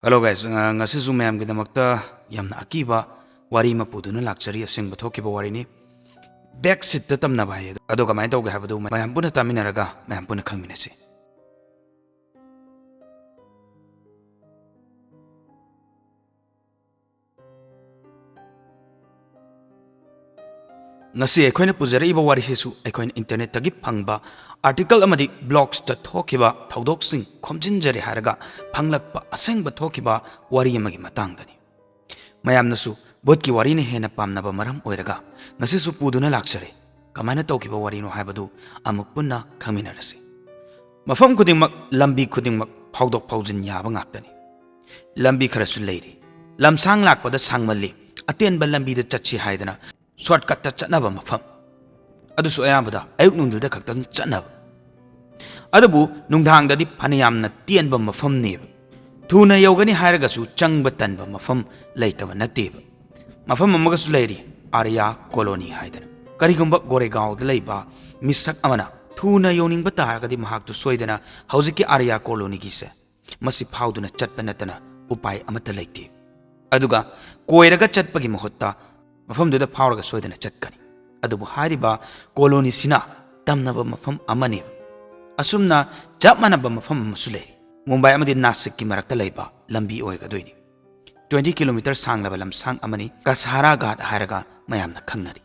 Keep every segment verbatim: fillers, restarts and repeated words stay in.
Hello guys, ꯉ-, ꯉꯁꯤꯁꯨ ꯃꯌꯥꯝꯒꯤꯗꯃꯛꯇ ꯌꯥꯝꯅ ꯑꯀꯤꯕ ꯋꯥꯔꯤ ꯑꯃ ꯄꯨꯗꯨꯅ ꯂꯥꯛꯆꯔꯤ꯫ ꯑꯁꯦꯡꯕ ꯊꯣꯛꯈꯤꯕ ꯋꯥꯔꯤꯅꯤ꯫ Back seat ꯇ ꯇꯝꯅꯕ ꯍꯥꯏꯌꯦ꯫ ꯑꯗꯣ ꯀꯃꯥꯏꯅ ꯇꯧꯒꯦ ꯍꯥꯏꯕꯗꯨ ꯃꯌꯥꯝ ꯄꯨꯟꯅ ꯇꯥꯃꯤꯟꯅꯔꯒ ꯃꯌꯥꯝ ꯄꯨꯟꯅ ꯈꯪꯃꯤꯟꯅꯁꯤ꯫ ꯉꯁꯤ ꯑꯩꯈꯣꯏꯅ ꯄꯨꯖꯔꯛꯏꯕ ꯋꯥꯔꯤꯁꯤꯁꯨ ꯑꯩꯈꯣꯏꯅ internet ꯇꯒꯤ ꯐꯪꯕ article ꯑꯃꯗꯤ blogs ꯇ ꯊꯣꯛꯈꯤꯕ ꯊꯧꯗꯣꯛꯁꯤꯡ ꯈꯣꯝꯖꯤꯟꯖꯔꯦ ꯍꯥꯏꯔꯒ ꯐꯪꯂꯛꯄ ꯑꯁꯦꯡꯕ ꯊꯣꯛꯈꯤꯕ ꯋꯥꯔꯤ ꯑꯃꯒꯤ ꯃꯇꯥꯡꯗꯅꯤ꯫ ꯃꯌꯥꯝꯅꯁꯨ ꯚꯨꯠꯀꯤ ꯋꯥꯔꯤꯅ ꯍꯦꯟꯅ ꯄꯥꯝꯅꯕ ꯃꯔꯝ ꯑꯣꯏꯔꯒ ꯉꯁꯤꯁꯨ ꯄꯨꯗꯨꯅ ꯂꯥꯛꯆꯔꯦ꯫ ꯀꯃꯥꯏꯅ ꯇꯧꯈꯤꯕ ꯋꯥꯔꯤꯅꯣ ꯍꯥꯏꯕꯗꯨ ꯑꯃꯨꯛ ꯄꯨꯟꯅ ꯈꯪꯃꯤꯟꯅꯔꯁꯤ꯫ ꯃꯐꯝ ꯈꯨꯗꯤꯡꯃꯛ, ꯂꯝꯕꯤ ꯈꯨꯗꯤꯡꯃꯛ ꯐꯥꯎꯗꯣꯛ ꯐꯥꯎꯖꯤꯟ ꯌꯥꯕ ꯉꯥꯛꯇꯅꯤ꯫ ꯂꯝꯕꯤ ꯈꯔꯁꯨ ꯂꯩꯔꯤ꯫ ꯂꯝꯁꯥꯡ ꯂꯥꯛꯄꯗ ꯁꯥꯡꯃꯜꯂꯤ, ꯑꯇꯦꯟꯕ ꯂꯝꯕꯤꯗ ꯆꯠꯁꯤ ꯍꯥꯏꯗꯅ shortcut ꯇ ꯆꯠꯅꯕ ꯃꯐꯝ꯫ ꯑꯗꯨꯁꯨ ꯑꯌꯥꯝꯕꯗ ꯑꯌꯨꯛ ꯅꯨꯡꯊꯤꯜꯗ ꯈꯛꯇꯪ ꯆꯠꯅꯕ꯫ ꯑꯗꯨꯕꯨ ꯅꯨꯡꯗꯥꯡꯗꯗꯤ ꯐꯅꯌꯥꯝꯅ ꯇꯦꯟꯕ ꯃꯐꯝꯅꯦꯕ꯫ ꯊꯨꯅ ꯌꯧꯒꯅꯤ ꯍꯥꯏꯔꯒꯁꯨ ꯆꯪꯕ ꯇꯟꯕ ꯃꯐꯝ ꯂꯩꯇꯕ ꯅꯠꯇꯦꯕ꯫ ꯃꯐꯝ ꯑꯃꯒꯁꯨ ꯂꯩꯔꯤ, ꯑꯥꯔꯤꯌꯥ ꯀꯣꯂꯣꯅꯤ ꯍꯥꯏꯗꯅ꯫ ꯀꯔꯤꯒꯨꯝꯕ ꯒꯣꯔꯦꯒꯥꯎꯗ ꯂꯩꯕ ꯃꯤꯁꯛ ꯑꯃꯅ ꯊꯨꯅ ꯌꯧꯅꯤꯡꯕ ꯇꯥꯔꯒꯗꯤ ꯃꯍꯥꯛꯇꯨ ꯁꯣꯏꯗꯅ ꯍꯧꯖꯤꯛꯀꯤ ꯑꯥꯔꯤꯌꯥ ꯀꯣꯂꯣꯅꯤꯒꯤꯁꯦ ꯃꯁꯤ ꯐꯥꯎꯗꯨꯅ ꯆꯠꯄ ꯅꯠꯇꯅ ꯎꯄꯥꯏ ꯑꯃꯠꯇ ꯂꯩꯇꯦ꯫ ꯑꯗꯨꯒ ꯀꯣꯏꯔꯒ ꯆꯠꯄꯒꯤ ꯃꯍꯨꯠꯇ ꯃꯐꯝꯗꯨꯗ ꯐꯥꯎꯔꯒ ꯁꯣꯏꯗꯅ ꯆꯠꯀꯅꯤ꯫ ꯑꯗꯨꯕꯨ ꯍꯥꯏꯔꯤꯕ ꯀꯣꯂꯣꯅꯤꯁꯤꯅ ꯇꯝꯅꯕ ꯃꯐꯝ ꯑꯃꯅꯦꯕ꯫ ꯑꯁꯨꯝꯅ ꯆꯞ ꯃꯥꯟꯅꯕ ꯃꯐꯝ ꯑꯃꯁꯨ ꯂꯩꯔꯤ꯫ ꯃꯨꯝꯕꯥꯏ ꯑꯃꯗꯤ ꯅꯥꯁꯤꯛꯀꯤ ꯃꯔꯛꯇ ꯂꯩꯕ ꯂꯝꯕꯤ ꯑꯣꯏꯒꯗꯣꯏꯅꯤ꯫ Twenty kilometer ꯁꯥꯡꯂꯕ ꯂꯝꯁꯥꯡ ꯑꯃꯅꯤ, ꯀꯁꯥꯔꯥ ꯘꯥꯠ ꯍꯥꯏꯔꯒ ꯃꯌꯥꯝꯅ ꯈꯪꯅꯔꯤ꯫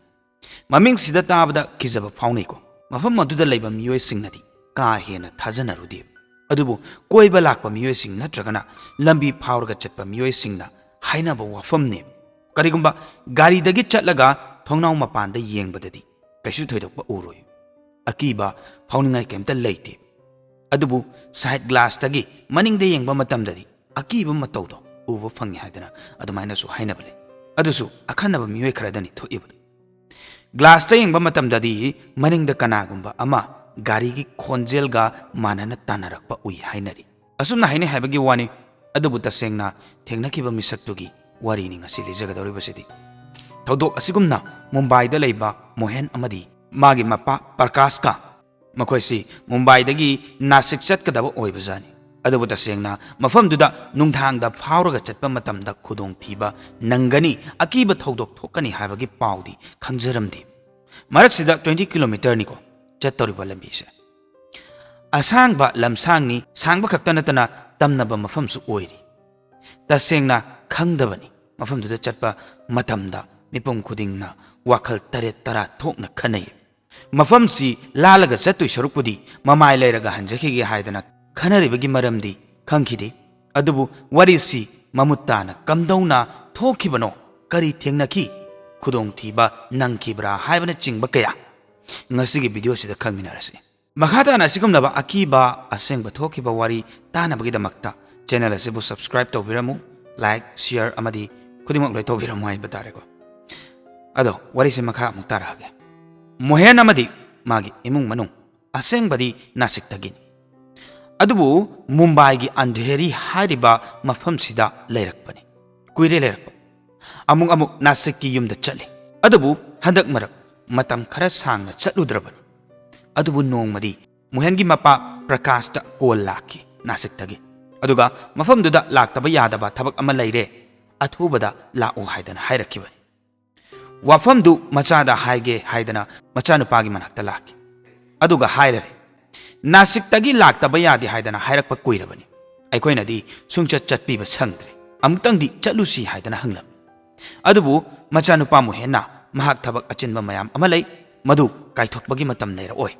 ꯃꯃꯤꯡꯁꯤꯗ ꯇꯥꯕꯗ ꯀꯤꯖꯕ ꯐꯥꯎꯅꯩꯀꯣ꯫ ꯃꯐꯝ ꯑꯗꯨꯗ ꯂꯩꯕ ꯃꯤꯑꯣꯏꯁꯤꯡꯅꯗꯤ ꯀꯥ ꯍꯦꯟꯅ ꯊꯥꯖꯅꯔꯨꯗꯦ꯫ ꯑꯗꯨꯕꯨ ꯀꯣꯏꯕ ꯂꯥꯛꯄ ꯃꯤꯑꯣꯏꯁꯤꯡ ꯅꯠꯇ꯭ꯔꯒꯅ ꯂꯝꯕꯤ ꯐꯥꯎꯔꯒ ꯆꯠꯄ ꯃꯤꯑꯣꯏꯁꯤꯡꯅ ꯍꯥꯏꯅꯕ ꯋꯥꯐꯝꯅꯦ꯫ ꯀꯔꯤꯒꯨꯝꯕ ꯒꯥꯔꯤꯗꯒꯤ ꯆꯠꯂꯒ ꯊꯣꯡꯅꯥꯎ ꯃꯄꯥꯟꯗ ꯌꯦꯡꯕꯗꯗꯤ ꯀꯩꯁꯨ ꯊꯣꯏꯗꯣꯛꯄ ꯎꯔꯣꯏ꯫ ꯑꯀꯤꯕ ꯐꯥꯎꯅꯤꯡꯉꯥꯏ ꯀꯩꯝꯇ ꯂꯩꯇꯦ꯫ ꯑꯗꯨꯕꯨ side glass ꯇꯒꯤ ꯃꯅꯤꯡꯗ ꯌꯦꯡꯕ ꯃꯇꯝꯗꯗꯤ ꯑꯀꯤꯕ ꯃꯇꯧꯗꯣ ꯎꯕ ꯐꯪꯉꯤ ꯍꯥꯏꯗꯅ ꯑꯗꯨꯃꯥꯏꯅꯁꯨ ꯍꯥꯏꯅꯕ ꯂꯩ꯫ ꯑꯗꯨꯁꯨ ꯑꯈꯟꯅꯕ ꯃꯤꯑꯣꯏ ꯈꯔꯗꯅꯤ ꯊꯣꯛꯏꯕꯗꯨ꯫ Glass ꯇ ꯌꯦꯡꯕ ꯃꯇꯝꯗꯗꯤ ꯃꯅꯤꯡꯗ ꯀꯅꯥꯒꯨꯝꯕ ꯑꯃ ꯒꯥꯔꯤꯒꯤ ꯈꯣꯟꯖꯦꯜꯒ ꯃꯥꯟꯅꯅ ꯇꯥꯟꯅꯔꯛꯄ ꯎꯏ ꯍꯥꯏꯅꯔꯤ꯫ ꯑꯁꯨꯝꯅ ꯍꯥꯏꯅꯩ ꯍꯥꯏꯕꯒꯤ ꯋꯥꯅꯤ, ꯑꯗꯨꯕꯨ ꯇꯁꯦꯡꯅ ꯊꯦꯡꯅꯈꯤꯕ ꯃꯤꯁꯛꯇꯨꯒꯤ ꯋꯥꯔꯤꯅꯤ ꯉꯁꯤ ꯂꯤꯖꯒꯗꯧꯔꯤꯕꯁꯤꯗꯤ꯫ ꯊꯧꯗꯣꯛ ꯑꯁꯤꯒꯨꯝꯅ ꯃꯨꯝꯕꯥꯏꯗ ꯂꯩꯕ ꯃꯣꯍꯦꯟ ꯑꯃꯗꯤ ꯃꯥꯒꯤ ꯃꯄꯥ ꯄ꯭ꯔꯀꯥꯁꯀ ꯃꯈꯣꯏꯁꯤ ꯃꯨꯝꯕꯥꯏꯗꯒꯤ ꯅꯥꯁꯤꯛ ꯆꯠꯀꯗꯕ ꯑꯣꯏꯕꯖꯥꯠꯅꯤ꯫ ꯑꯗꯨꯕꯨ ꯇꯁꯦꯡꯅ ꯃꯐꯝꯗꯨꯗ ꯅꯨꯡꯗꯥꯡꯗ ꯐꯥꯎꯔꯒ ꯆꯠꯄ ꯃꯇꯝꯗ ꯈꯨꯗꯣꯡꯊꯤꯕ ꯅꯪꯒꯅꯤ, ꯑꯀꯤꯕ ꯊꯧꯗꯣꯛ ꯊꯣꯛꯀꯅꯤ ꯍꯥꯏꯕꯒꯤ ꯄꯥꯎꯗꯤ ꯈꯪꯖꯔꯝꯗꯦ꯫ ꯃꯔꯛꯁꯤꯗ twenty kilometerꯅꯤꯀꯣ ꯆꯠꯇꯧꯔꯤꯕ ꯂꯝꯕꯤꯁꯦ꯫ ꯑꯁꯥꯡꯕ ꯂꯝꯁꯥꯡꯅꯤ, ꯁꯥꯡꯕ ꯈꯛꯇ ꯅꯠꯇꯅ ꯇꯝꯅꯕ ꯃꯐꯝꯁꯨ ꯑꯣꯏꯔꯤ꯫ ꯇꯁꯦꯡꯅ ꯈꯪꯗꯕꯅꯤ, ꯃꯐꯝꯗꯨꯗ ꯆꯠꯄ ꯃꯇꯝꯗ ꯃꯤꯄꯨꯝ ꯈꯨꯗꯤꯡꯅ ꯋꯥꯈꯜ ꯇꯔꯦꯠ ꯇꯔꯥ ꯊꯣꯛꯅ ꯈꯟꯅꯩ꯫ ꯃꯐꯝꯁꯤ ꯂꯥꯜꯂꯒ ꯆꯠꯇꯣꯏ ꯁꯔꯨꯛꯄꯨꯗꯤ ꯃꯃꯥꯏ ꯂꯩꯔꯒ ꯍꯟꯖꯈꯤꯒꯦ ꯍꯥꯏꯗꯅ ꯈꯟꯅꯔꯤꯕꯒꯤ ꯃꯔꯝꯗꯤ ꯈꯪꯈꯤꯗꯦ꯫ ꯑꯗꯨꯕꯨ ꯋꯥꯔꯤꯁꯤ ꯃꯃꯨꯠ ꯇꯥꯅ ꯀꯝꯗꯧꯅ ꯊꯣꯛꯈꯤꯕꯅꯣ, ꯀꯔꯤ ꯊꯦꯡꯅꯈꯤ, ꯈꯨꯗꯣꯡꯊꯤꯕ ꯅꯪꯈꯤꯕ꯭ꯔꯥ ꯍꯥꯏꯕꯅꯆꯤꯡꯕ ꯀꯌꯥ ꯉꯁꯤꯒꯤ videoꯁꯤꯗ ꯈꯪꯃꯤꯟꯅꯔꯁꯤ꯫ ꯃꯈꯥ ꯇꯥꯅ ꯑꯁꯤꯒꯨꯝꯂꯕ ꯑꯀꯤꯕ ꯑꯁꯦꯡꯕ ꯊꯣꯛꯈꯤꯕ ꯋꯥꯔꯤ ꯇꯥꯅꯕꯒꯤꯗꯃꯛꯇ channel ꯑꯁꯤꯕꯨ subscribe ꯇꯧꯕꯤꯔꯝꯃꯨ, like, share ꯑꯃꯗꯤ ꯈꯨꯗꯤꯡꯃꯛ ꯂꯣꯏ ꯇꯧꯕꯤꯔꯝꯃꯨ ꯍꯥꯏꯕ ꯇꯥꯔꯦꯀꯣ꯫ ꯑꯗꯣ ꯋꯥꯔꯤꯁꯦ ꯃꯈꯥ ꯑꯃꯨꯛ ꯇꯥꯔꯛꯑꯒꯦ꯫ ꯃꯣꯍꯦꯟ ꯑꯃꯗꯤ ꯃꯥꯒꯤ ꯏꯃꯨꯡ ꯃꯅꯨꯡ, ꯑꯁꯦꯡꯕꯗꯤ ꯅꯥꯁꯤꯛꯇꯒꯤꯅꯤ꯫ ꯑꯗꯨꯕꯨ ꯃꯨꯝꯕꯥꯏꯒꯤ ꯑꯟꯙꯦꯔꯤ ꯍꯥꯏꯔꯤꯕ ꯃꯐꯝꯁꯤꯗ ꯂꯩꯔꯛꯄꯅꯤ꯫ ꯀꯨꯏꯔꯦ ꯂꯩꯔꯛꯄ꯫ ꯑꯃꯨꯛ ꯑꯃꯨꯛ ꯅꯥꯁꯤꯛꯀꯤ ꯌꯨꯝꯗ ꯆꯠꯂꯤ꯫ ꯑꯗꯨꯕꯨ ꯍꯟꯗꯛ ꯃꯔꯛ ꯃꯇꯝ ꯈꯔ ꯁꯥꯡꯅ ꯆꯠꯂꯨꯗ꯭ꯔꯕꯅꯤ꯫ ꯑꯗꯨꯕꯨ ꯅꯣꯡꯃꯗꯤ ꯃꯣꯍꯦꯟꯒꯤ ꯃꯄꯥ ꯄ꯭ꯔꯀꯥꯁꯇ call ꯂꯥꯛꯈꯤ ꯅꯥꯁꯤꯛꯇꯒꯤ꯫ ꯑꯗꯨꯒ ꯃꯐꯝꯗꯨꯗ ꯂꯥꯛꯇꯕ ꯌꯥꯗꯕ ꯊꯕꯛ ꯑꯃ ꯂꯩꯔꯦ, ꯑꯊꯨꯕꯗ ꯂꯥꯛꯎ ꯍꯥꯏꯗꯅ ꯍꯥꯏꯔꯛꯈꯤꯕꯅꯤ꯫ ꯋꯥꯐꯝꯗꯨ ꯃꯆꯥꯗ ꯍꯥꯏꯒꯦ ꯍꯥꯏꯗꯅ ꯃꯆꯥꯅꯨꯄꯥꯒꯤ ꯃꯅꯥꯛꯇ ꯂꯥꯛꯈꯤ꯫ ꯑꯗꯨꯒ ꯍꯥꯏꯔꯔꯦ, ꯅꯥꯁꯤꯛꯇꯒꯤ ꯂꯥꯛꯇꯕ ꯌꯥꯗꯦ ꯍꯥꯏꯗꯅ ꯍꯥꯏꯔꯛꯄ ꯀꯨꯏꯔꯕꯅꯤ꯫ ꯑꯩꯈꯣꯏꯅꯗꯤ ꯁꯨꯡꯆꯠ ꯆꯠꯄꯤꯕ ꯁꯪꯗ꯭ꯔꯦ꯫ ꯑꯃꯨꯛꯇꯪꯗꯤ ꯆꯠꯂꯨꯁꯤ ꯍꯥꯏꯗꯅ ꯍꯪꯂꯝꯃꯤ꯫ ꯑꯗꯨꯕꯨ ꯃꯆꯥꯅꯨꯄꯥ ꯃꯣꯍꯦꯟꯅ ꯃꯍꯥꯛ ꯊꯕꯛ ꯑꯆꯤꯟꯕ ꯃꯌꯥꯝ ꯑꯃ ꯂꯩ, ꯃꯗꯨ ꯀꯥꯏꯊꯣꯛꯄꯒꯤ ꯃꯇꯝ ꯂꯩꯔꯛꯑꯣꯏ꯫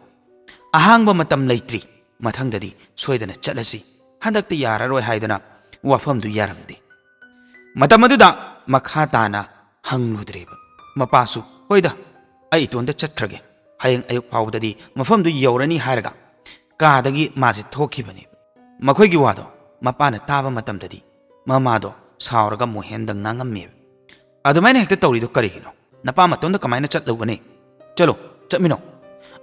ꯑꯍꯥꯡꯕ ꯃꯇꯝ ꯂꯩꯇ꯭ꯔꯤ, ꯃꯊꯪꯗꯗꯤ ꯁꯣꯏꯗꯅ ꯆꯠꯂꯁꯤ, ꯍꯟꯗꯛꯇꯤ ꯌꯥꯔꯔꯣꯏ ꯍꯥꯏꯗꯅ ꯋꯥꯐꯝꯗꯨ ꯌꯥꯔꯝꯗꯦ꯫ ꯃꯇꯝ ꯑꯗꯨꯗ ꯃꯈꯥ ꯇꯥꯅ ꯍꯪꯂꯨꯗ꯭ꯔꯦꯕ꯫ ꯃꯄꯥꯁꯨ, "ꯍꯣꯏꯗ, ꯑꯩ ꯏꯇꯣꯟꯗ ꯆꯠꯈ꯭ꯔꯒꯦ, ꯍꯌꯦꯡ ꯑꯌꯨꯛ ꯐꯥꯎꯕꯗꯗꯤ ꯃꯐꯝꯗꯨ ꯌꯧꯔꯅꯤ" ꯍꯥꯏꯔꯒ ꯀꯥꯗꯒꯤ ꯃꯥꯁꯦ ꯊꯣꯛꯈꯤꯕꯅꯦꯕ꯫ ꯃꯈꯣꯏꯒꯤ ꯋꯥꯗꯣ ꯃꯄꯥꯅ ꯇꯥꯕ ꯃꯇꯝꯗꯗꯤ ꯃꯃꯥꯗꯣ ꯁꯥꯎꯔꯒ ꯃꯣꯍꯦꯟꯗ ꯉꯥꯡꯉꯝꯃꯦꯕ꯫ "ꯑꯗꯨꯃꯥꯏꯅ ꯍꯦꯛꯇ ꯇꯧꯔꯤꯗꯣ ꯀꯔꯤꯒꯤꯅꯣ? ꯅꯄꯥ ꯃꯇꯣꯝꯗ ꯀꯃꯥꯏꯅ ꯆꯠꯂꯨꯒꯅꯤ? ꯆꯠꯂꯣ, ꯆꯠꯃꯤꯟꯅꯧ"꯫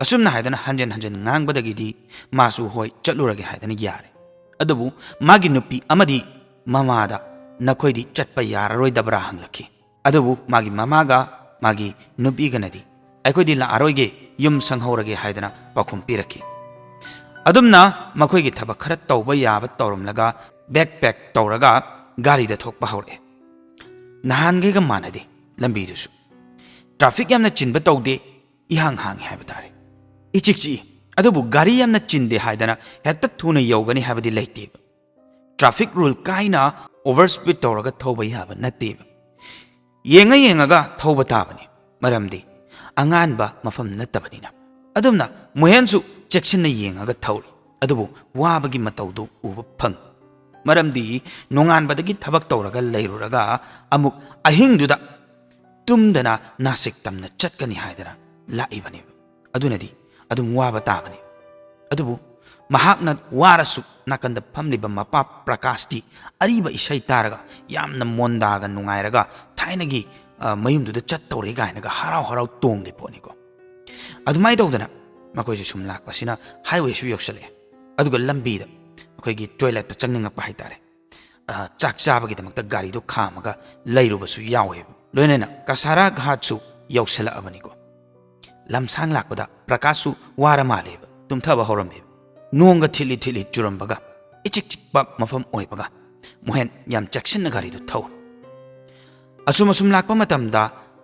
ꯑꯁꯨꯝꯅ ꯍꯥꯏꯗꯅ ꯍꯟꯖꯤꯟ ꯍꯟꯖꯤꯟ ꯉꯥꯡꯕꯗꯒꯤꯗꯤ ꯃꯥꯁꯨ "ꯍꯣꯏ, ꯆꯠꯂꯨꯔꯒꯦ" ꯍꯥꯏꯗꯅ ꯌꯥꯔꯦ꯫ ꯑꯗꯨꯕꯨ ꯃꯥꯒꯤ ꯅꯨꯄꯤ ꯑꯃꯗꯤ ꯃꯃꯥꯗ "ꯅꯈꯣꯏꯗꯤ ꯆꯠꯄ ꯌꯥꯔꯔꯣꯏꯗꯕ꯭ꯔꯥ?" ꯍꯪꯂꯛꯈꯤ꯫ ꯑꯗꯨꯕꯨ ꯃꯥꯒꯤ ꯃꯃꯥꯒ ꯃꯥꯒꯤ ꯅꯨꯄꯤꯒꯅꯗꯤ "ꯑꯩꯈꯣꯏꯗꯤ ꯂꯥꯛꯑꯔꯣꯏꯒꯦ, ꯌꯨꯝ ꯁꯪꯍꯧꯔꯒꯦ" ꯍꯥꯏꯗꯅ ꯄꯥꯎꯈꯨꯝ ꯄꯤꯔꯛꯈꯤ꯫ ꯑꯗꯨꯝꯅ ꯃꯈꯣꯏꯒꯤ ꯊꯕꯛ ꯈꯔ ꯇꯧꯕ ꯌꯥꯕ ꯇꯧꯔꯝꯂꯒ backpack ꯇꯧꯔꯒ ꯒꯥꯔꯤꯗ ꯊꯣꯛꯄ ꯍꯧꯔꯛꯑꯦ꯫ ꯅꯍꯥꯟꯈꯩꯒ ꯃꯥꯟꯅꯗꯦ ꯂꯝꯕꯤꯗꯨꯁꯨ꯫ Traffic ꯌꯥꯝꯅ ꯆꯤꯟꯕ ꯇꯧꯗꯦ, ꯏꯍꯥꯡ ꯍꯥꯡꯉꯤ ꯍꯥꯏꯕ ꯇꯥꯔꯦ꯫ ꯏꯆꯤꯛ ꯆꯤꯛꯏ꯫ ꯑꯗꯨꯕꯨ ꯒꯥꯔꯤ ꯌꯥꯝꯅ ꯆꯤꯟꯗꯦ ꯍꯥꯏꯗꯅ ꯍꯦꯛꯇ ꯊꯨꯅ ꯌꯧꯒꯅꯤ ꯍꯥꯏꯕꯗꯤ ꯂꯩꯇꯦꯕ꯫ Traffic rule ꯀꯥꯏꯅ over speed ꯇꯧꯔꯒ ꯊꯧꯕ ꯌꯥꯕ ꯅꯠꯇꯦꯕ꯫ ꯌꯦꯡꯉ ꯌꯦꯡꯉꯒ ꯊꯧꯕ ꯇꯥꯕꯅꯤ, ꯃꯔꯝꯗꯤ ꯑꯉꯥꯟꯕ ꯃꯐꯝ ꯅꯠꯇꯕꯅꯤꯅ꯫ ꯑꯗꯨꯝꯅ ꯃꯣꯍꯦꯟꯁꯨ ꯆꯦꯛꯁꯤꯟꯅ ꯌꯦꯡꯉꯒ ꯊꯧꯔꯤ꯫ ꯑꯗꯨꯕꯨ ꯋꯥꯕꯒꯤ ꯃꯇꯧꯗꯨ ꯎꯕ ꯐꯪ꯫ ꯃꯔꯝꯗꯤ ꯅꯣꯡꯉꯥꯟꯕꯗꯒꯤ ꯊꯕꯛ ꯇꯧꯔꯒ ꯂꯩꯔꯨꯔꯒ ꯑꯃꯨꯛ ꯑꯍꯤꯡꯗꯨꯗ ꯇꯨꯝꯗꯅ ꯅꯥꯁꯤꯛ ꯇꯝꯅ ꯆꯠꯀꯅꯤ ꯍꯥꯏꯗꯅ ꯂꯥꯛꯏꯕꯅꯦꯕ꯫ ꯑꯗꯨꯅꯗꯤ ꯑꯗꯨꯝ ꯋꯥꯕ ꯇꯥꯕꯅꯤ꯫ ꯑꯗꯨꯕꯨ ꯃꯍꯥꯛꯅ ꯋꯥꯔꯁꯨ ꯅꯥꯀꯟꯗ ꯐꯝꯂꯤꯕ ꯃꯄꯥ ꯄ꯭ꯔꯀꯥꯁꯇꯤ ꯑꯔꯤꯕ ꯏꯁꯩ ꯇꯥꯔꯒ ꯌꯥꯝꯅ ꯃꯣꯟꯗꯥꯒ ꯅꯨꯡꯉꯥꯏꯔꯒ ꯊꯥꯏꯅꯒꯤ, ꯑ, ꯃꯌꯨꯝꯗꯨꯗ ꯆꯠꯇꯧꯔꯦ ꯀꯥꯏꯅꯒ ꯍꯔꯥꯎ ꯍꯔꯥꯎ ꯇꯣꯡꯂꯤ ꯄꯣꯠꯅꯤꯀꯣ꯫ ꯑꯗꯨꯃꯥꯏꯅ ꯇꯧꯗꯅ ꯃꯈꯣꯏꯁꯦ ꯁꯨꯝ ꯂꯥꯛꯄꯁꯤꯅ highwayꯁꯨ ꯌꯧꯁꯜꯂꯛꯑꯦ꯫ ꯑꯗꯨꯒ ꯂꯝꯕꯤꯗ ꯑꯩꯈꯣꯏꯒꯤ toiletꯇ ꯆꯪꯅꯤꯡꯉꯛꯄ ꯍꯥꯏꯇꯥꯔꯦ꯫ ꯑ, ꯆꯥꯛ ꯆꯥꯕꯒꯤꯗꯃꯛꯇ ꯒꯥꯔꯤꯗꯣ ꯈꯥꯝꯃꯒ ꯂꯩꯔꯨꯕꯁꯨ ꯌꯥꯎꯋꯦꯕ꯫ ꯂꯣꯏꯅꯅ ꯀꯁꯥꯔꯥ ꯘꯥꯠꯁꯨ ꯌꯧꯁꯜꯂꯛꯑꯕꯅꯤꯀꯣ꯫ ꯂꯝꯁꯥꯡ ꯂꯥꯛꯄꯗ ꯄ꯭ꯔꯀꯥꯁꯁꯨ ꯋꯥꯔ ꯃꯥꯜꯂꯦꯕ, ꯇꯨꯝꯊꯕ ꯍꯧꯔꯝꯃꯦꯕ꯫ ꯅꯣꯡꯒ ꯊꯤꯠꯂꯤ ꯊꯤꯠꯂꯤ ꯆꯨꯔꯝꯕꯒ ꯏꯆꯤꯛ ꯆꯤꯛꯄ ꯃꯐꯝ ꯑꯣꯏꯕꯒ ꯃꯣꯍꯦꯟ ꯌꯥꯝ ꯆꯦꯛꯁꯤꯟꯅ ꯒꯥꯔꯤꯗꯨ ꯊꯧ꯫ ꯑꯁꯨꯝ ꯑꯁꯨꯝ ꯂꯥꯛꯄ ꯃꯇꯝꯗ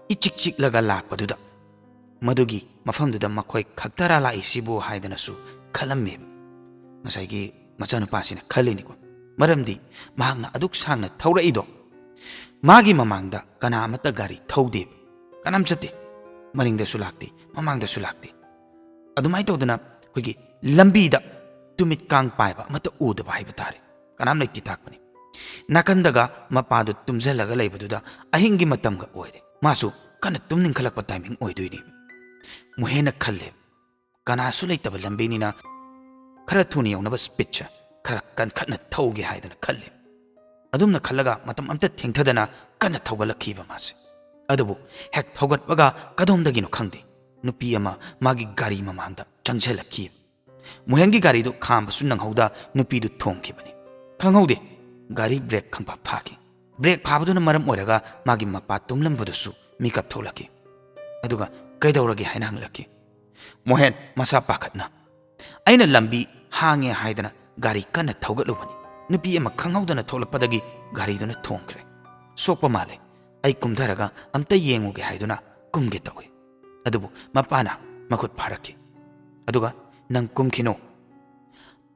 ꯏꯆꯤꯛ ꯆꯤꯛꯂꯒ ꯂꯥꯛꯄꯗꯨꯗ ꯃꯗꯨꯒꯤ ꯃꯐꯝꯗꯨꯗ ꯃꯈꯣꯏ ꯈꯛꯇꯔꯥ ꯂꯥꯛꯏꯁꯤꯕꯨ ꯍꯥꯏꯗꯅꯁꯨ ꯈꯜꯂꯝꯃꯦꯕ ꯉꯁꯥꯏꯒꯤ ꯃꯆꯥꯅꯨꯄꯥꯁꯤꯅ ꯈꯜꯂꯤꯅꯤꯀꯣ꯫ ꯃꯔꯝꯗꯤ ꯃꯍꯥꯛꯅ ꯑꯗꯨꯛ ꯁꯥꯡꯅ ꯊꯧꯔꯛꯏꯗꯣ ꯃꯥꯒꯤ ꯃꯃꯥꯡꯗ ꯀꯅꯥ ꯑꯃꯠꯇ ꯒꯥꯔꯤ ꯊꯧꯗꯦꯕ, ꯀꯅꯥꯝ ꯆꯠꯇꯦ꯫ ꯃꯅꯤꯡꯗꯁꯨ ꯂꯥꯛꯇꯦ, ꯃꯃꯥꯡꯗꯁꯨ ꯂꯥꯛꯇꯦ꯫ ꯑꯗꯨꯃꯥꯏꯅ ꯇꯧꯗꯅ ꯑꯩꯈꯣꯏꯒꯤ ꯂꯝꯕꯤꯗ ꯇꯨꯃꯤꯠ ꯀꯥꯡ ꯄꯥꯏꯕ ꯑꯃꯠꯇ ꯎꯗꯕ ꯍꯥꯏꯕ ꯇꯥꯔꯦ꯫ ꯀꯅꯥꯝ ꯂꯩꯇꯦ ꯇꯥꯛꯄꯅꯤ꯫ ꯅꯥꯀꯟꯗꯒ ꯃꯄꯥꯗꯨ ꯇꯨꯝꯁꯤꯜꯂꯒ ꯂꯩꯕꯗꯨꯗ ꯑꯍꯤꯡꯒꯤ ꯃꯇꯝꯒ ꯑꯣꯏꯔꯦ꯫ ꯃꯥꯁꯨ ꯀꯟꯅ ꯇꯨꯝꯅꯤꯡꯈꯠꯂꯛꯄ timing ꯑꯣꯏꯗꯣꯏꯅꯦꯕ꯫ ꯃꯨꯍꯦꯟꯅ ꯈꯜꯂꯦ, ꯀꯅꯥꯁꯨ ꯂꯩꯇꯕ ꯂꯝꯕꯤꯅꯤꯅ ꯈꯔ ꯊꯨꯅ ꯌꯧꯅꯕ speedꯁꯦ ꯈꯔ ꯀꯟꯈꯠꯅ ꯊꯧꯒꯦ ꯍꯥꯏꯗꯅ ꯈꯜꯂꯦ꯫ ꯑꯗꯨꯝꯅ ꯈꯜꯂꯒ ꯃꯇꯝ ꯑꯝꯇ ꯊꯦꯡꯊꯗꯅ ꯀꯟꯅ ꯊꯧꯒꯠꯂꯛꯈꯤꯕ ꯃꯥꯁꯦ꯫ ꯑꯗꯨꯕꯨ ꯍꯦꯛ ꯊꯧꯒꯠꯄꯒ ꯀꯗꯣꯝꯗꯒꯤꯅꯣ ꯈꯪꯗꯦ, ꯅꯨꯄꯤ ꯑꯃ ꯃꯥꯒꯤ ꯒꯥꯔꯤ ꯃꯃꯥꯡꯗ ꯆꯪꯁꯤꯜꯂꯛꯈꯤ꯫ ꯃꯨꯍꯦꯟꯒꯤ ꯒꯥꯔꯤꯗꯨ ꯈꯥꯝꯕꯁꯨ ꯅꯪꯍꯧꯗ ꯅꯨꯄꯤꯗꯨ ꯊꯣꯝꯈꯤꯕꯅꯤ꯫ ꯈꯪꯍꯧꯗꯦ, ꯒꯥꯔꯤ brake ꯈꯪꯐꯥ ꯐꯥꯈꯤ꯫ Brake ꯐꯥꯕꯗꯨꯅ ꯃꯔꯝ ꯑꯣꯏꯔꯒ ꯃꯥꯒꯤ ꯃꯄꯥ ꯇꯨꯝꯂꯝꯕꯗꯨꯁꯨ ꯃꯤꯀꯞ ꯊꯣꯛꯂꯛꯈꯤ꯫ ꯑꯗꯨꯒ ꯀꯩꯗꯧꯔꯒꯦ ꯍꯥꯏꯅ ꯍꯪꯂꯛꯈꯤ꯫ ꯃꯣꯍꯦꯟ ꯃꯁꯥ ꯄꯥꯈꯠꯅ, ꯑꯩꯅ ꯂꯝꯕꯤ ꯍꯥꯡꯉꯦ ꯍꯥꯏꯗꯅ ꯒꯥꯔꯤ ꯀꯟꯅ ꯊꯧꯒꯠꯂꯨꯕꯅꯤ꯫ ꯅꯨꯄꯤ ꯑꯃ ꯈꯪꯍꯧꯗꯅ ꯊꯣꯛꯂꯛꯄꯗꯒꯤ ꯒꯥꯔꯤꯗꯨꯅ ꯊꯣꯝꯈ꯭ꯔꯦ꯫ "ꯁꯣꯛꯄ ꯃꯥꯜꯂꯦ, ꯑꯩ ꯀꯨꯝꯊꯔꯒ ꯑꯝꯇ ꯌꯦꯡꯉꯨꯒꯦ" ꯍꯥꯏꯗꯨꯅ ꯀꯨꯝꯒꯦ ꯇꯧꯏ꯫ ꯑꯗꯨꯕꯨ ꯃꯄꯥꯅ ꯃꯈꯨꯠ ꯐꯥꯔꯛꯈꯤ꯫ ꯑꯗꯨꯒ "ꯅꯪ ꯀꯨꯝꯈꯤꯅꯨ꯫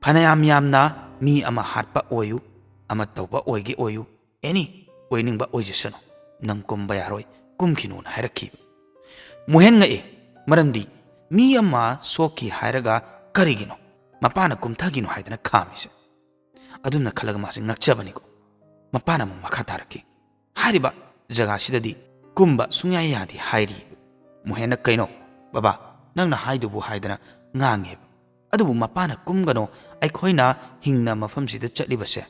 ꯐꯅꯌꯥꯝ ꯌꯥꯝꯅ ꯃꯤ ꯑꯃ ꯍꯥꯠꯄ ꯑꯣꯏꯌꯨ, ꯑꯃ ꯇꯧꯕ ꯑꯣꯏꯒꯦ ꯑꯣꯏꯌꯨ, ꯑꯦꯅꯤ ꯑꯣꯏꯅꯤꯡꯕ ꯑꯣꯏꯖꯁꯅꯨ, ꯅꯪ ꯀꯨꯝꯕ ꯌꯥꯔꯣꯏ, ꯀꯨꯝꯈꯤꯅꯨꯅ" ꯍꯥꯏꯔꯛꯈꯤꯕ꯫ ꯃꯣꯍꯦꯟ ꯉꯛꯏ, ꯃꯔꯝꯗꯤ ꯃꯤ ꯑꯃ ꯁꯣꯛꯈꯤ ꯍꯥꯏꯔꯒ ꯀꯔꯤꯒꯤꯅꯣ ꯃꯄꯥꯅ "ꯀꯨꯝꯊꯈꯤꯅꯨ" ꯍꯥꯏꯗꯅ ꯈꯥꯝꯃꯤꯁꯦ? ꯑꯗꯨꯝꯅ ꯈꯜꯂꯒ ꯃꯥꯁꯦ ꯉꯛꯆꯕꯅꯤꯀꯣ꯫ ꯃꯄꯥꯅ ꯑꯃꯨꯛ ꯃꯈꯥ ꯇꯥꯔꯛꯈꯤ, "ꯍꯥꯏꯔꯤꯕ ꯖꯒꯥꯁꯤꯗꯗꯤ ꯀꯨꯝꯕ ꯁꯨꯡꯌꯥ ꯌꯥꯗꯦ" ꯍꯥꯏꯔꯤ꯫ ꯃꯣꯍꯦꯟꯅ "ꯀꯩꯅꯣ ꯕꯕꯥ, ꯅꯪꯅ ꯍꯥꯏꯗꯨꯕꯨ" ꯍꯥꯏꯗꯅ ꯉꯥꯡꯉꯦꯕ꯫ ꯑꯗꯨꯕꯨ ꯃꯄꯥꯅ "ꯀꯨꯝꯒꯅꯣ, ꯑꯩꯈꯣꯏꯅ ꯍꯤꯡꯅ ꯃꯐꯝꯁꯤꯗ ꯆꯠꯂꯤꯕꯁꯦ,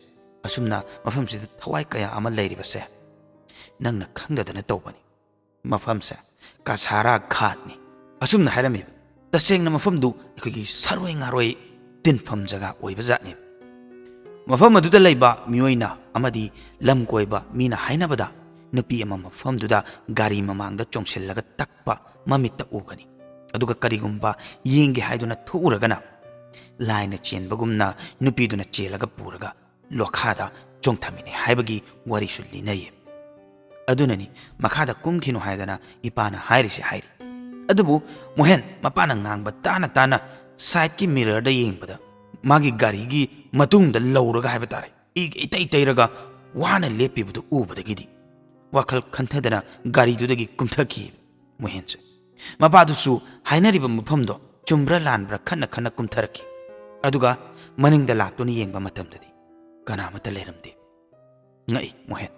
ꯑꯁꯨꯝꯅ ꯃꯐꯝꯁꯤꯗ ꯊꯋꯥꯏ ꯀꯌꯥ ꯑꯃ ꯂꯩꯔꯤꯕꯁꯦ ꯅꯪꯅ ꯈꯪꯗꯗꯅ ꯇꯧꯕꯅꯤ꯫ ꯃꯐꯝꯁꯦ ꯀꯁꯥꯔꯥ ꯘꯥꯠꯅꯤ" ꯑꯁꯨꯝꯅ ꯍꯥꯏꯔꯝꯃꯤꯕ꯫ ꯇꯁꯦꯡꯅ ꯃꯐꯝꯗꯨ ꯑꯩꯈꯣꯏꯒꯤ ꯁꯥꯔꯣꯏ ꯉꯥꯔꯣꯏ ꯇꯤꯟꯐꯝ ꯖꯒꯥ ꯑꯣꯏꯕ ꯖꯥꯠꯅꯦꯕ꯫ ꯃꯐꯝ ꯑꯗꯨꯗ ꯂꯩꯕ ꯃꯤꯑꯣꯏꯅ ꯑꯃꯗꯤ ꯂꯝ ꯀꯣꯏꯕ ꯃꯤꯅ ꯍꯥꯏꯅꯕꯗ, ꯅꯨꯄꯤ ꯑꯃ ꯃꯐꯝꯗꯨꯗ ꯒꯥꯔꯤ ꯃꯃꯥꯡꯗ ꯆꯣꯡꯁꯤꯜꯂꯒ ꯇꯛꯄ ꯃꯃꯤꯠꯇ ꯎꯒꯅꯤ꯫ ꯑꯗꯨꯒ ꯀꯔꯤꯒꯨꯝꯕ ꯌꯦꯡꯒꯦ ꯍꯥꯏꯗꯨꯅ ꯊꯣꯛꯎꯔꯒꯅ, ꯂꯥꯏꯅ ꯆꯦꯟꯕꯒꯨꯝꯅ ꯅꯨꯄꯤꯗꯨꯅ ꯆꯦꯜꯂꯒ ꯄꯨꯔꯒ ꯂꯣꯈꯥꯗ ꯆꯣꯡꯊꯝꯃꯤꯅꯦ ꯍꯥꯏꯕꯒꯤ ꯋꯥꯔꯤꯁꯨ ꯂꯤꯅꯩꯌꯦ꯫ ꯑꯗꯨꯅꯅꯤ ꯃꯈꯥꯗ ꯀꯨꯝꯈꯤꯅꯨ ꯍꯥꯏꯗꯅ ꯏꯄꯥꯅ ꯍꯥꯏꯔꯤꯁꯦ ꯍꯥꯏꯔꯤ꯫ ꯑꯗꯨꯕꯨ ꯃꯣꯍꯦꯟ ꯃꯄꯥꯅ ꯉꯥꯡꯕ ꯇꯥꯅ ꯇꯥꯅ ꯁꯥꯏꯠꯀꯤ ꯃꯤꯔꯔꯗ ꯌꯦꯡꯕꯗ, ꯃꯥꯒꯤ ꯒꯥꯔꯤꯒꯤ ꯃꯇꯨꯡꯗ ꯂꯧꯔꯒ ꯍꯥꯏꯕ ꯇꯥꯔꯦ, ꯏꯒ ꯏꯇꯩ ꯇꯩꯔꯒ ꯋꯥꯅ ꯂꯦꯞꯄꯤꯕꯗꯨ ꯎꯕꯗꯒꯤꯗꯤ ꯋꯥꯈꯜ ꯈꯟꯊꯗꯅ ꯒꯥꯔꯤꯗꯨꯗꯒꯤ ꯀꯨꯝꯊꯈꯤ꯫ ꯃꯣꯍꯦꯟꯁꯦ ꯃꯄꯥꯗꯨꯁꯨ ꯍꯥꯏꯅꯔꯤꯕ ꯃꯐꯝꯗꯣ ꯆꯨꯝꯕ꯭ꯔꯥ ꯂꯥꯟꯕ꯭ꯔꯥ ꯈꯟꯅ ꯈꯟꯅ ꯀꯨꯝꯊꯔꯛꯈꯤ꯫ ꯑꯗꯨꯒ ꯃꯅꯤꯡꯗ ꯂꯥꯛꯇꯨꯅ ꯌꯦꯡꯕ ꯃꯇꯝꯗꯗꯤ ꯀꯅꯥꯃꯠꯇ ꯂꯩꯔꯝꯗꯦ꯫ ꯉꯛꯏ ꯃꯣꯍꯦꯟ꯫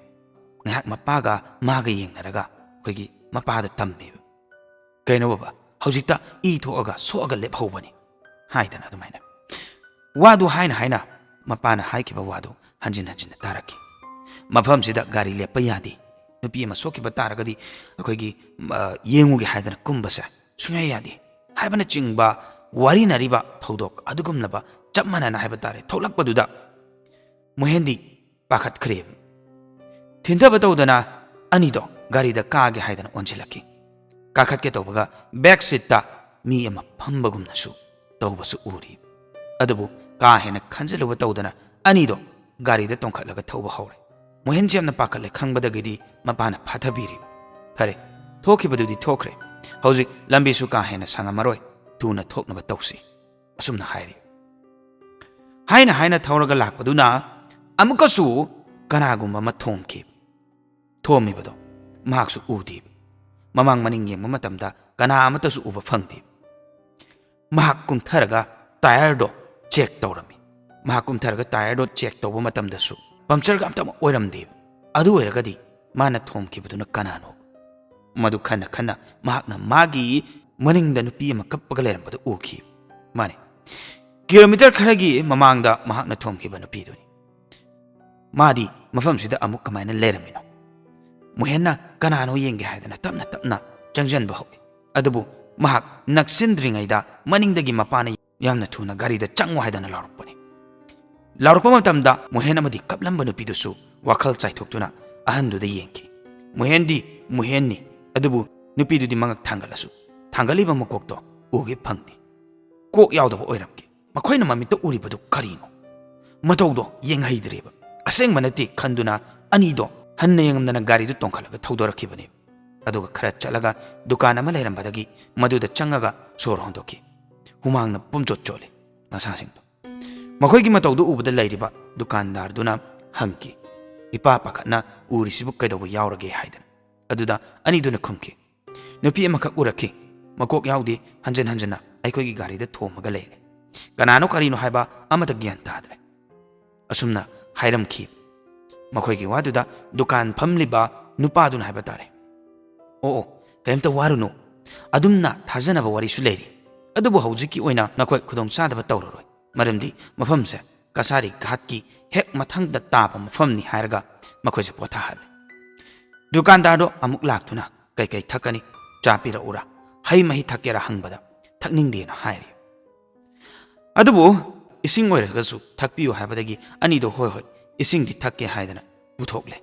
ꯉꯥꯏꯍꯥꯛ ꯃꯄꯥꯒ ꯃꯥꯒ ꯌꯦꯡꯅꯔꯒ ꯑꯩꯈꯣꯏꯒꯤ ꯃꯄꯥꯗ ꯇꯝꯃꯦꯕ꯫ "ꯀꯩꯅꯣ ꯕꯕꯥ, ꯍꯧꯖꯤꯛꯇ ꯏ ꯊꯣꯛꯑꯒ ꯁꯣꯛꯑꯒ ꯂꯦꯞꯍꯧꯕꯅꯤ" ꯍꯥꯏꯗꯅ ꯑꯗꯨꯃꯥꯏꯅ꯫ ꯋꯥꯗꯨ ꯍꯥꯏꯅ ꯍꯥꯏꯅ ꯃꯄꯥꯅ ꯍꯥꯏꯈꯤꯕ ꯋꯥꯗꯨ ꯍꯟꯖꯤꯟ ꯍꯟꯖꯤꯟꯅ ꯇꯥꯔꯛꯈꯤ꯫ "ꯃꯐꯝꯁꯤꯗ ꯒꯥꯔꯤ ꯂꯦꯞꯄ ꯌꯥꯗꯦ꯫ ꯅꯨꯄꯤ ꯑꯃ ꯁꯣꯛꯈꯤꯕ ꯇꯥꯔꯒꯗꯤ ꯑꯩꯈꯣꯏꯒꯤ, ꯑ, ꯌꯦꯡꯉꯨꯒꯦ ꯍꯥꯏꯗꯅ ꯀꯨꯝꯕꯁꯦ ꯁꯨꯡꯌꯥ ꯌꯥꯗꯦ" ꯍꯥꯏꯕꯅꯆꯤꯡꯕ ꯋꯥꯔꯤꯅꯔꯤꯕ ꯊꯧꯗꯣꯛ ꯑꯗꯨꯒꯨꯝꯂꯕ ꯆꯞ ꯃꯥꯟꯅꯅ ꯍꯥꯏꯕ ꯇꯥꯔꯦ ꯊꯣꯛꯂꯛꯄꯗꯨꯗ ꯃꯣꯍꯦꯟꯗꯤ ꯄꯥꯈꯠꯈ꯭ꯔꯦꯕ꯫ ꯊꯤꯟꯊꯕ ꯇꯧꯗꯅ ꯑꯅꯤꯗꯣ ꯒꯥꯔꯤꯗ ꯀꯥꯒꯦ ꯍꯥꯏꯗꯅ ꯑꯣꯟꯁꯤꯜꯂꯛꯈꯤ꯫ ꯀꯥꯈꯠꯀꯦ ꯇꯧꯕꯒ ꯕꯦꯛ ꯁꯤꯠꯇ ꯃꯤ ꯑꯃ ꯐꯝꯕꯒꯨꯝꯅꯁꯨ ꯇꯧꯕꯁꯨ ꯎꯔꯤ꯫ ꯑꯗꯨꯕꯨ ꯀꯥ ꯍꯦꯟꯅ ꯈꯟꯖꯤꯜꯂꯨꯕ ꯇꯧꯗꯅ ꯑꯅꯤꯗꯣ ꯒꯥꯔꯤꯗ ꯇꯣꯡꯈꯠꯂꯒ ꯊꯧꯕ ꯍꯧꯔꯦ꯫ ꯃꯣꯍꯦꯟꯁꯤ ꯌꯥꯝꯅ ꯄꯥꯈꯠꯂꯦ ꯈꯪꯕꯗꯒꯤꯗꯤ ꯃꯄꯥꯅ ꯐꯥꯊꯕꯤꯔꯤ꯫ "ꯐꯔꯦ, ꯊꯣꯛꯈꯤꯕꯗꯨꯗꯤ ꯊꯣꯛꯈ꯭ꯔꯦ꯫ ꯍꯧꯖꯤꯛ ꯂꯝꯕꯤꯁꯨ ꯀꯥ ꯍꯦꯟꯅ ꯁꯥꯡꯉꯝꯃꯔꯣꯏ꯫ ꯊꯨꯅ ꯊꯣꯛꯅꯕ ꯇꯧꯁꯤ," ꯑꯁꯨꯝꯅ ꯍꯥꯏꯔꯤ꯫ ꯍꯥꯏꯅ ꯍꯥꯏꯅ ꯊꯧꯔꯒ ꯂꯥꯛꯄꯗꯨꯅ ꯑꯃꯨꯛꯀꯁꯨ ꯀꯅꯥꯒꯨꯝꯕ ꯑꯃ ꯊꯣꯝꯈꯤ꯫ ꯊꯣꯝꯃꯤꯕꯗꯣ ꯃꯍꯥꯛꯁꯨ ꯎꯗꯦ꯫ ꯃꯃꯥꯡ ꯃꯅꯤꯡ ꯌꯦꯡꯕ ꯃꯇꯝꯗ ꯀꯅꯥ ꯑꯃꯠꯇꯁꯨ ꯎꯕ ꯐꯪꯗꯦ꯫ ꯃꯍꯥꯛ ꯀꯨꯝꯊꯔꯒ ꯇꯥꯌꯔꯗꯣ ꯆꯦꯛ ꯇꯧꯔꯝꯃꯤ꯫ ꯃꯍꯥꯛ ꯀꯨꯝꯊꯔꯒ ꯇꯥꯌꯔꯗꯣ ꯆꯦꯛ ꯇꯧꯕ ꯃꯇꯝꯗꯁꯨ ꯄꯝꯆꯔꯒ ꯑꯝꯇ ꯑꯣꯏꯔꯝꯗꯦ꯫ ꯑꯗꯨ ꯑꯣꯏꯔꯒꯗꯤ ꯃꯥꯅ ꯊꯣꯝꯈꯤꯕꯗꯨꯅ ꯀꯅꯥꯅꯣ? ꯃꯗꯨ ꯈꯟꯅ ꯈꯟꯅ ꯃꯍꯥꯛꯅ ꯃꯥꯒꯤ ꯃꯅꯤꯡꯗ ꯅꯨꯄꯤ ꯑꯃ ꯀꯞꯄꯒ ꯂꯩꯔꯝꯕꯗꯨ ꯎꯈꯤ꯫ ꯃꯥꯅꯤ, ꯀꯤꯂꯣꯃꯤꯇꯔ ꯈꯔꯒꯤ ꯃꯃꯥꯡꯗ ꯃꯍꯥꯛꯅ ꯊꯣꯝꯈꯤꯕ ꯅꯨꯄꯤꯗꯨꯅꯤ꯫ ꯃꯥꯗꯤ ꯃꯐꯝꯁꯤꯗ ꯑꯃꯨꯛ ꯀꯃꯥꯏꯅ ꯂꯩꯔꯝꯃꯤꯅꯣ? ꯃꯣꯍꯦꯟꯅ ꯀꯅꯥꯅꯣ ꯌꯦꯡꯒꯦ ꯍꯥꯏꯗꯅ ꯇꯞꯅ ꯇꯞꯅ ꯆꯪꯁꯤꯟꯕ ꯍꯧꯏ꯫ ꯑꯗꯨꯕꯨ ꯃꯍꯥꯛ ꯅꯛꯁꯤꯟꯗ꯭ꯔꯤꯉꯩꯗ ꯃꯅꯤꯡꯗꯒꯤ ꯃꯄꯥꯅ ꯌꯥꯝꯅ ꯊꯨꯅ ꯒꯥꯔꯤꯗ ꯆꯪꯉꯨ ꯍꯥꯏꯗꯅ ꯂꯥꯎꯔꯛꯄꯅꯤ꯫ ꯂꯥꯎꯔꯛꯄ ꯃꯇꯝꯗ ꯃꯣꯍꯦꯟ ꯑꯃꯗꯤ ꯀꯞꯂꯝꯕ ꯅꯨꯄꯤꯗꯨꯁꯨ ꯋꯥꯈꯜ ꯆꯥꯏꯊꯣꯛꯇꯨꯅ ꯑꯍꯟꯗꯨꯗ ꯌꯦꯡꯈꯤ꯫ ꯃꯣꯍꯦꯟꯗꯤ ꯃꯣꯍꯦꯟꯅꯤ, ꯑꯗꯨꯕꯨ ꯅꯨꯄꯤꯗꯨꯗꯤ ꯃꯉꯛ ꯊꯥꯡꯒꯠꯂꯁꯨ ꯊꯥꯡꯒꯠꯂꯤꯕ ꯃꯀꯣꯛꯇꯣ ꯎꯒꯦ ꯐꯪꯗꯦ꯫ ꯀꯣꯛ ꯌꯥꯎꯗꯕ ꯑꯣꯏꯔꯝꯈꯤ꯫ ꯃꯈꯣꯏꯅ ꯃꯃꯤꯠꯇ ꯎꯔꯤꯕꯗꯨ ꯀꯔꯤꯅꯣ? ꯃꯇꯧꯗꯣ ꯌꯦꯡꯍꯩꯗ꯭ꯔꯦꯕ꯫ ꯑꯁꯦꯡꯕ ꯅꯠꯇꯦ ꯈꯟꯗꯨꯅ ꯑꯅꯤꯗꯣ ꯍꯟꯅ ꯌꯦꯡꯉꯝꯗꯅ ꯒꯥꯔꯤꯗꯨ ꯇꯣꯡꯈꯠꯂꯒ ꯊꯧꯗꯣꯔꯛꯈꯤꯕꯅꯤ꯫ ꯑꯗꯨꯒ ꯈꯔ ꯆꯠꯂꯒ ꯗꯨꯀꯥꯟ ꯑꯃ ꯂꯩꯔꯝꯕꯗꯒꯤ ꯃꯗꯨꯗ ꯆꯪꯉꯒ ꯁꯣꯔ ꯍꯣꯟꯗꯣꯛꯈꯤ꯫ ꯍꯨꯃꯥꯡꯅ ꯄꯨꯝꯆꯣꯠ ꯆꯣꯠꯂꯤ ꯃꯁꯥꯁꯤꯡꯗꯣ꯫ ꯃꯈꯣꯏꯒꯤ ꯃꯇꯧꯗꯨ ꯎꯕꯗ ꯂꯩꯔꯤꯕ ꯗꯨꯀꯥꯟꯗꯥꯔꯗꯨꯅ ꯍꯪꯈꯤ, "ꯏꯄꯥ ꯄꯥꯈꯠꯅ ꯎꯔꯤꯁꯤꯕꯨ ꯀꯩꯗꯧꯕ ꯌꯥꯎꯔꯒꯦ?" ꯍꯥꯏꯗꯅ꯫ ꯑꯗꯨꯗ ꯑꯅꯤꯗꯨꯅ ꯈꯨꯝꯈꯤ, "ꯅꯨꯄꯤ ꯑꯃꯈꯛ ꯎꯔꯛꯈꯤ꯫ ꯃꯀꯣꯛ ꯌꯥꯎꯗꯦ, ꯍꯟꯖꯟ ꯍꯟꯖꯟꯅ ꯑꯩꯈꯣꯏꯒꯤ ꯒꯥꯔꯤꯗ ꯊꯣꯝꯃꯒ ꯂꯩꯔꯦ꯫ ꯀꯅꯥꯅꯣ ꯀꯔꯤꯅꯣ ꯍꯥꯏꯕ ꯑꯃꯠꯇ ꯒ꯭ꯌꯥꯟ ꯇꯥꯗ꯭ꯔꯦ," ꯑꯁꯨꯝꯅ ꯍꯥꯏꯔꯝꯈꯤ꯫ ꯃꯈꯣꯏꯒꯤ ꯋꯥꯗꯨꯗ ꯗꯨꯀꯥꯟ ꯐꯝꯂꯤꯕ ꯅꯨꯄꯥꯗꯨꯅ ꯍꯥꯏꯕ ꯇꯥꯔꯦ, "ꯑꯣ, ꯑꯣ, ꯀꯔꯤꯝꯇ ꯋꯥꯔꯨꯅꯨ꯫ ꯑꯗꯨꯝꯅ ꯊꯥꯖꯅꯕ ꯋꯥꯔꯤꯁꯨ ꯂꯩꯔꯤ꯫ ꯑꯗꯨꯕꯨ ꯍꯧꯖꯤꯛꯀꯤ ꯑꯣꯏꯅ ꯅꯈꯣꯏ ꯈꯨꯗꯣꯡꯆꯥꯗꯕ ꯇꯧꯔꯔꯣꯏ, ꯃꯔꯝꯗꯤ ꯃꯐꯝꯁꯦ ꯀꯁꯥꯔꯤ ꯘꯥꯠꯀꯤ ꯍꯦꯛ ꯃꯊꯪꯗ ꯇꯥꯕ ꯃꯐꯝꯅꯤ," ꯍꯥꯏꯔꯒ ꯃꯈꯣꯏꯁꯦ ꯄꯣꯊꯥꯍꯜꯂꯦ꯫ ꯗꯨꯀꯥꯟꯗꯥꯔꯗꯣ ꯑꯃꯨꯛ ꯂꯥꯛꯇꯨꯅ "ꯀꯩꯀꯩ ꯊꯛꯀꯅꯤ? ꯆꯥ ꯄꯤꯔꯛꯎꯔꯥ? ꯍꯩ ꯃꯍꯤ ꯊꯛꯀꯦꯔꯥ?" ꯍꯪꯕꯗ, "ꯊꯛꯅꯤꯡꯗꯦꯅ" ꯍꯥꯏꯔꯤ꯫ ꯑꯗꯨꯕꯨ "ꯏꯁꯤꯡ ꯑꯣꯏꯔꯒꯁꯨ ꯊꯛꯄꯤꯌꯨ" ꯍꯥꯏꯕꯗꯒꯤ ꯑꯅꯤꯗꯣ "ꯍꯣꯏ, ꯍꯣꯏ, ꯏꯁꯤꯡꯗꯤ ꯊꯛꯀꯦ" ꯍꯥꯏꯗꯅ ꯄꯨꯊꯣꯛꯂꯦ꯫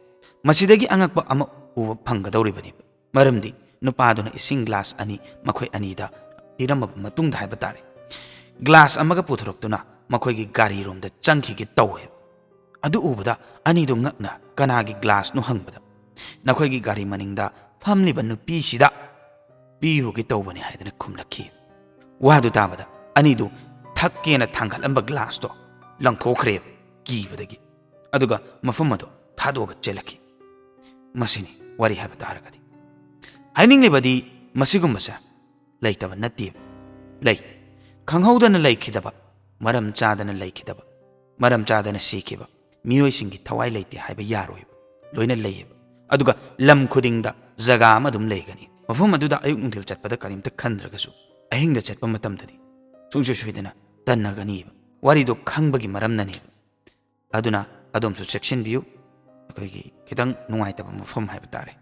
ꯃꯁꯤꯗꯒꯤ ꯑꯉꯛꯄ ꯑꯃ ꯎꯕ ꯐꯪꯒꯗꯧꯔꯤꯕꯅꯤ꯫ ꯃꯔꯝꯗꯤ ꯅꯨꯄꯥꯗꯨꯅ ꯏꯁꯤꯡ ꯒ꯭ꯂꯥꯁ ꯑꯅꯤ ꯃꯈꯣꯏ ꯑꯅꯤꯗ ꯄꯤꯔꯝꯃꯕ ꯃꯇꯨꯡꯗ ꯍꯥꯏꯕ ꯇꯥꯔꯦ, ꯒ꯭ꯂꯥꯁ ꯑꯃꯒ ꯄꯨꯊꯣꯔꯛꯇꯨꯅ ꯃꯈꯣꯏꯒꯤ ꯒꯥꯔꯤꯔꯣꯝꯗ ꯆꯪꯈꯤꯒꯦ ꯇꯧꯋꯦꯕ꯫ ꯑꯗꯨ ꯎꯕꯗ ꯑꯅꯤꯗꯨ ꯉꯛꯅ ꯀꯅꯥꯒꯤ ꯒ꯭ꯂꯥꯁꯅꯣ ꯍꯪꯕꯗ, "ꯅꯈꯣꯏꯒꯤ ꯒꯥꯔꯤ ꯃꯅꯤꯡꯗ ꯐꯝꯂꯤꯕ ꯅꯨꯄꯤꯁꯤꯗ ꯄꯤꯔꯨꯒꯦ ꯇꯧꯕꯅꯤ" ꯍꯥꯏꯗꯅ ꯈꯨꯝꯂꯛꯈꯤ꯫ ꯋꯥꯗꯨ ꯇꯥꯕꯗ ꯑꯅꯤꯗꯨ ꯊꯛꯀꯦꯅ ꯊꯥꯡꯒꯠꯂꯝꯕ ꯒ꯭ꯂꯥꯁꯇꯣ ꯂꯪꯊꯣꯛꯈ꯭ꯔꯦꯕ ꯀꯤꯕꯗꯒꯤ꯫ ꯑꯗꯨꯒ ꯃꯐꯝ ꯑꯗꯨ ꯊꯥꯗꯣꯛꯑꯒ ꯆꯦꯜꯂꯛꯈꯤ꯫ ꯃꯁꯤꯅꯤ ꯋꯥꯔꯤ ꯍꯥꯏꯕ ꯇꯥꯔꯒꯗꯤ꯫ ꯍꯥꯏꯅꯤꯡꯂꯤꯕꯗꯤ ꯃꯁꯤꯒꯨꯝꯕꯁꯦ ꯂꯩꯇꯕ ꯅꯠꯇꯦꯕ꯫ ꯂꯩ꯫ ꯈꯪꯍꯧꯗꯅ ꯂꯩꯈꯤꯗꯕ, ꯃꯔꯝ ꯆꯥꯗꯅ ꯂꯩꯈꯤꯗꯕ, ꯃꯔꯝ ꯆꯥꯗꯅ ꯁꯤꯈꯤꯕ ꯃꯤꯑꯣꯏꯁꯤꯡꯒꯤ ꯊꯋꯥꯏ ꯂꯩꯇꯦ ꯍꯥꯏꯕ ꯌꯥꯔꯣꯏꯕ꯫ ꯂꯣꯏꯅ ꯂꯩꯌꯦꯕ꯫ ꯑꯗꯨꯒ ꯂꯝ ꯈꯨꯗꯤꯡꯗ ꯖꯒꯥ ꯑꯃ ꯑꯗꯨꯝ ꯂꯩꯒꯅꯤ꯫ ꯃꯐꯝ ꯑꯗꯨꯗ ꯑꯌꯨꯛ ꯅꯨꯡꯊꯤꯜ ꯆꯠꯄꯗ ꯀꯔꯤꯝꯇ ꯈꯟꯗ꯭ꯔꯒꯁꯨ ꯑꯍꯤꯡꯗ ꯆꯠꯄ ꯃꯇꯝꯗꯗꯤ ꯁꯨꯡꯁꯣꯏ ꯁꯣꯏꯗꯅ ꯇꯟꯅꯒꯅꯤꯕ꯫ ꯋꯥꯔꯤꯗꯣ ꯈꯪꯕꯒꯤ ꯃꯔꯝꯅꯅꯦꯕ꯫ ꯑꯗꯨꯅ ꯑꯗꯣꯝꯁꯨ ꯆꯦꯛꯁꯤꯟꯕꯤꯌꯨ꯫ ꯑꯩꯈꯣꯏꯒꯤ ꯈꯤꯇꯪ ꯅꯨꯡꯉꯥꯏꯇꯕ ꯃꯐꯝ ꯍꯥꯏꯕ ꯇꯥꯔꯦ,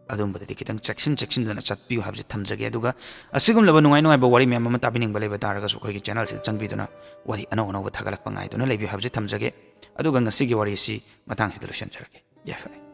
ꯑꯗꯨꯝꯕꯗꯗꯤ ꯈꯤꯇꯪ ꯆꯦꯛꯁꯤꯟ ꯆꯦꯛꯁꯤꯟꯗꯅ ꯆꯠꯄꯤꯌꯨ ꯍꯥꯏꯕꯁꯦ ꯊꯝꯖꯒꯦ꯫ ꯑꯗꯨꯒ ꯑꯁꯤꯒꯨꯝꯂꯕ ꯅꯨꯡꯉꯥꯏ ꯅꯨꯡꯉꯥꯏꯕ ꯋꯥꯔꯤ ꯃꯌꯥꯝ ꯑꯃ ꯇꯥꯕꯤꯅꯤꯡꯕ ꯂꯩꯕ ꯇꯥꯔꯒꯁꯨ ꯑꯩꯈꯣꯏꯒꯤ ꯆꯦꯅꯦꯜꯁꯤꯗ ꯆꯪꯕꯤꯗꯨꯅ ꯋꯥꯔꯤ ꯑꯅꯧ ꯑꯅꯧꯕ ꯊꯥꯒꯠꯂꯛꯄ ꯉꯥꯏꯗꯨꯅ ꯂꯩꯕꯤꯌꯨ ꯍꯥꯏꯕꯁꯦ ꯊꯝꯖꯒꯦ꯫ ꯑꯗꯨꯒ ꯉꯁꯤꯒꯤ ꯋꯥꯔꯤꯁꯤ ꯃꯇꯥꯡꯁꯤꯗ ꯂꯣꯏꯁꯤꯟꯖꯔꯒꯦ꯫ ꯌꯥꯏꯐꯔꯦ꯫